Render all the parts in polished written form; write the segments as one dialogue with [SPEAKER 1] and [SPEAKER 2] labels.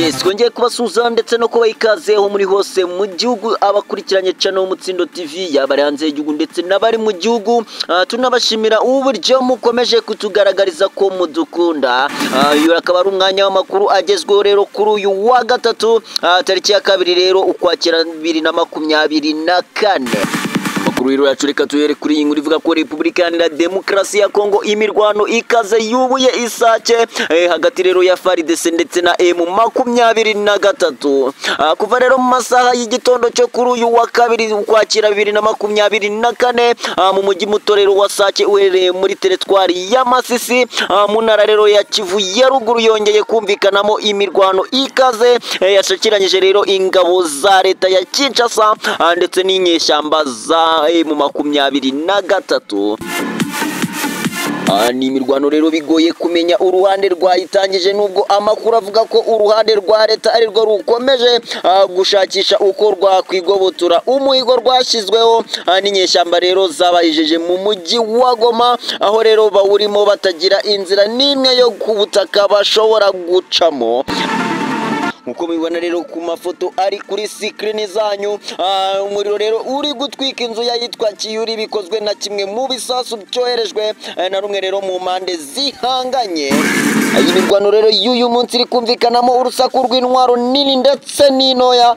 [SPEAKER 1] Yes, twongeye kubasuhuza ndetse no kubaha ikaze aho muri hose mu gihugu, abakurikiranye channel Umutsindo TV yaba ari hanze y'igihugu ndetse n'abari mu gihugu. Tunabashimira uburyo mukomeje kutugaragariza ko mudukunda. Uyu akaba ari umwanya w'amakuru agezweho rero kuri uyu wa gatatu, tariki ya 2 rero Ukwakira 2024. Amakuru yacu reka tuhere kuri iyi nkuru ivuga ko Repubulika Iharanira Demokarasi ya Kongo imirwano ikaze yubuye isake hagati rero ya FARDC ndetse na M23. Kuva rero mu masaha y'igitondo cyo kuri uyu wa 2 Ukwakira 2024 mu mujyi muto rero wa Sake uherereye muri teritwari ya Masisi, mu ntara rero ya Kivu ya ruguru, yongeye kumvikanamo imirwano ikaze yashakiranyije rero ingabo za leta ya Kinshasa ndetse n'inyeshyamba za M23. Ni imirwano rero bigoye kumenya uruhande rwayitangije, nubwo amakuru avuga ko uruhande rwa leta ari rwo rukomeje gushakisha uko rwakwigobotora umuhigo rwashyizweho n'inyeshyamba rero zabayijeje mu mujyi wa Goma, aho rero bawurimo batagira inzira n'imwe yo ku butaka bashobora gucamo. Nkuko mubibona rero ku mafoto ari kuri screen zanyu, umuriro rero uri gutwika inzu yitwa Kiyuri bikozwe na kimwe mu bisasu cyoherejwe na rumwe rero mu mpande zihanganye. Iyi mirwano rero y'uyu munsi iri kumvikanamo urusaku rw'intwaro nini ndetse n'intoya,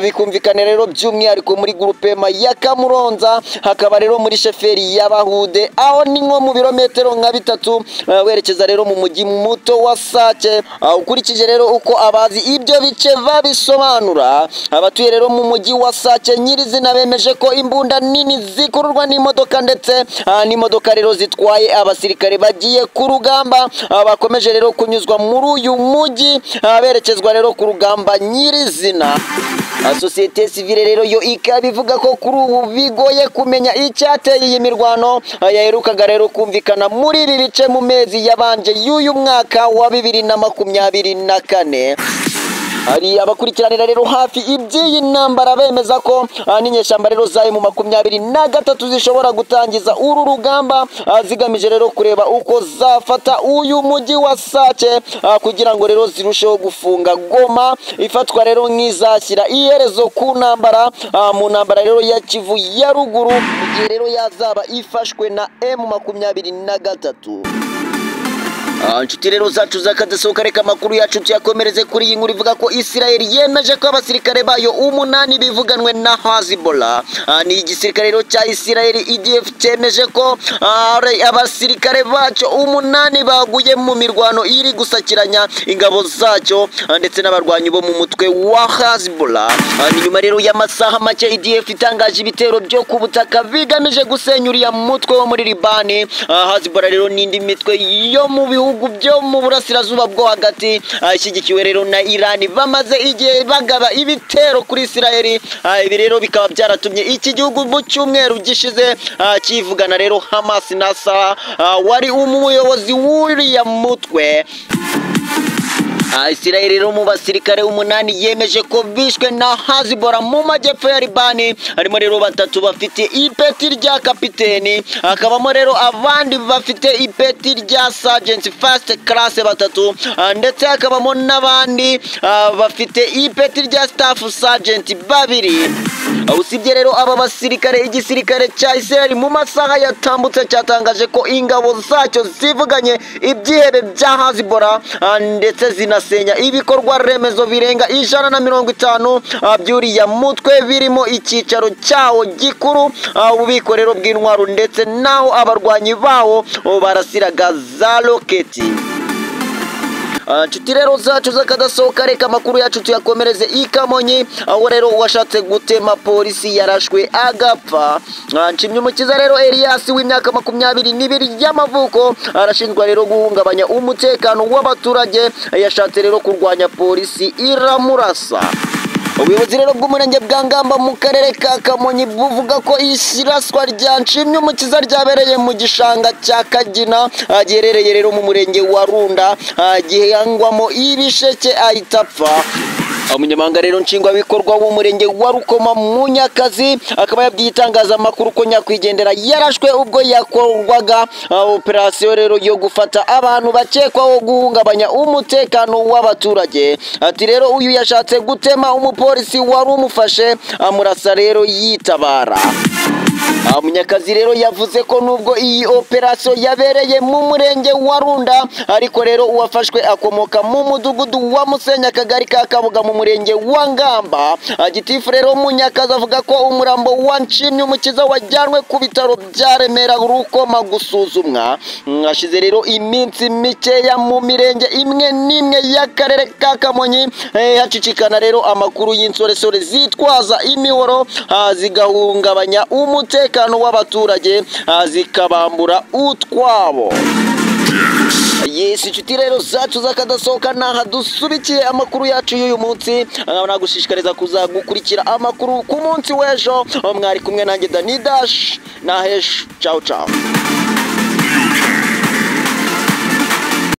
[SPEAKER 1] bikumvikana rero by'umwihariko muri groupema ya Kamuronza, hakaba rero muri sheferi y'Abahude, aho ni nko mu birometero nka 3 werekeza rero mu mujyi muto wa Sake. Ukurikije rero uko abazi ibyo bice babisobanura, abatuye rero mu mujyi wa Sake nyirizina bemeje ko imbunda nini zikururwa n'imodoka ndetse n'imodoka rero zitwaye abasirikare bagiye ku rugamba bakomeje rero kunyuzwa muri uyu mujyi berekezwa rero ku rugamba nyirizina. Sosiyete sivile rero yo ikaba ivuga ko kuri ubu bigoye kumenya icyateye iyi mirwano yaherukaga rero kumvikana muri ibi bice mu mezi yabanje y'uyu mwaka wa 2024. Hari abakurikiranira rero hafi iby'iyi ntambara bemeza ko n'inyeshyamba rero za M23 zishobora gutangiza uru rugamba, zigamije rero kureba uko zafata uyu mujyi wa Sake, kugira ngo rero zirusheho gufunga Goma, ifatwa rero nk'izashyira iherezo ku ntambara, mu ntambara rero ya Kivu ya ruguru, mu gihe rero yazaba ifashwe na M23. Inshuti rero zacu zakadasohoka, reka amakuru yacu tuyakomereze kuri iyi nkuru ivuga ko Israel yemeje ko abasirikare bayo 8 bivuganwe na Hezbollah. Ni igisirikare rero cya Israel IDF cyemeje ko abasirikare bacyo 8 baguye mu mirwano iri gusakiranya ingabo zacyo ndetse n'abarwanyi bo mu mutwe wa Hezbollah. Ni nyuma rero y'amasaha make IDF itangaje ibitero byo ku butaka bigamije gusenya uriya mutwe wo muri Libani. Hezbollah rero n'indi mitwe yo mu bihugu byo mu burasirazuba bwo hagati ishyigikiwe rero na Iran bamaze igihe bagaba ibitero kuri Israel. Ibi rero bikaba byaratumye iki gihugu mu cyumweru gishize kivugana rero Hamas na Salah wari umuyobozi w'uriya mutwe. Israel rero mu basirikare 8 yemeje ko bishwe na Hezbollah mu majyepfo ya Libani, harimo rero 3 bafite ipeti rya kapiteni, hakabamo rero abandi bafite ipeti rya sergeant first class 3, ndetse hakabamo n'abandi bafite ipeti rya staff sergeant 2. Usibye rero aba basirikare, igisirikare cya Israel mu masaha yatambutse cyatangaje ko ingabo zacyo zivuganye ibyihebe bya Hezbollah ndetse zinasenya ibikorwa remezo birenga 150 by'uriya mutwe, birimo icyicaro cyawo gikuru, ububiko rero bw'intwaro ndetse naho abarwanyi bawo barasiraga za roketi. Inshuti rero zacu zakadasohoka, reka amakuru yacu tuyakomereze i Kamonyi, aho rero uwashatse gutema polisi yarashwe agapfa. Nshimyumukiza rero Elias w'imyaka 22 y'amavuko arashinjwa rero guhungabanya umutekano w'abaturage, yashatse rero kurwanya polisi iramurasa. Ubuyobozi rero bw'umurenge bwa Ngamba mu karere ka Kamonyi buvuga ko isiraswa rya Nshimyumukiza ryabereye mu gishanga cya Kagina giherereye rero mu murenge wa Runda, gihangwamo ibisheke ahita apfa. Umunyamabanga rero nshingwabikorwa w'umurenge wa Rukoma Munyakazi akaba yabwiye itangazamakuru ko nyakwigendera yarashwe ubwo yakorwaga operasiyo rero yo gufata abantu bakekwaho guhungabanya umutekano w'abaturage. Ati rero uyu yashatse gutema umupolisi wari umufashe, amurasa rero yitabara. Munyakazi rero yavuze ko nubwo iyi operasiyo yabereye mu murenge wa Runda, ariko rero uwafashwe akomoka mu mudugudu wa Musenyi, akagari ka Kabuga, mu murenge wa Ngamba. Gitifu rero Munyakazi avuga ko umurambo wa Nshimyumukiza wajyanwe ku bitaro bya Remera Rukoma gusuzumwa. Hashize rero iminsi mikeya mu mirenge imwe n'imwe y'akarere ka Kamonyi hacicikana rero amakuru y'insoresore zitwaza imihoro, zigahungabanya umutekano w'abaturage, zikabambura utwabo. Yes, inshuti rero zacu z'akadasohoka, naha dusubikiye amakuru yacu y'uyu munsi. Nkaba nagushishikariza kuza gukurikira amakuru ku munsi w'ejo. Mwari kumwe nanjye Dani Dash, nahesho, ciao ciao.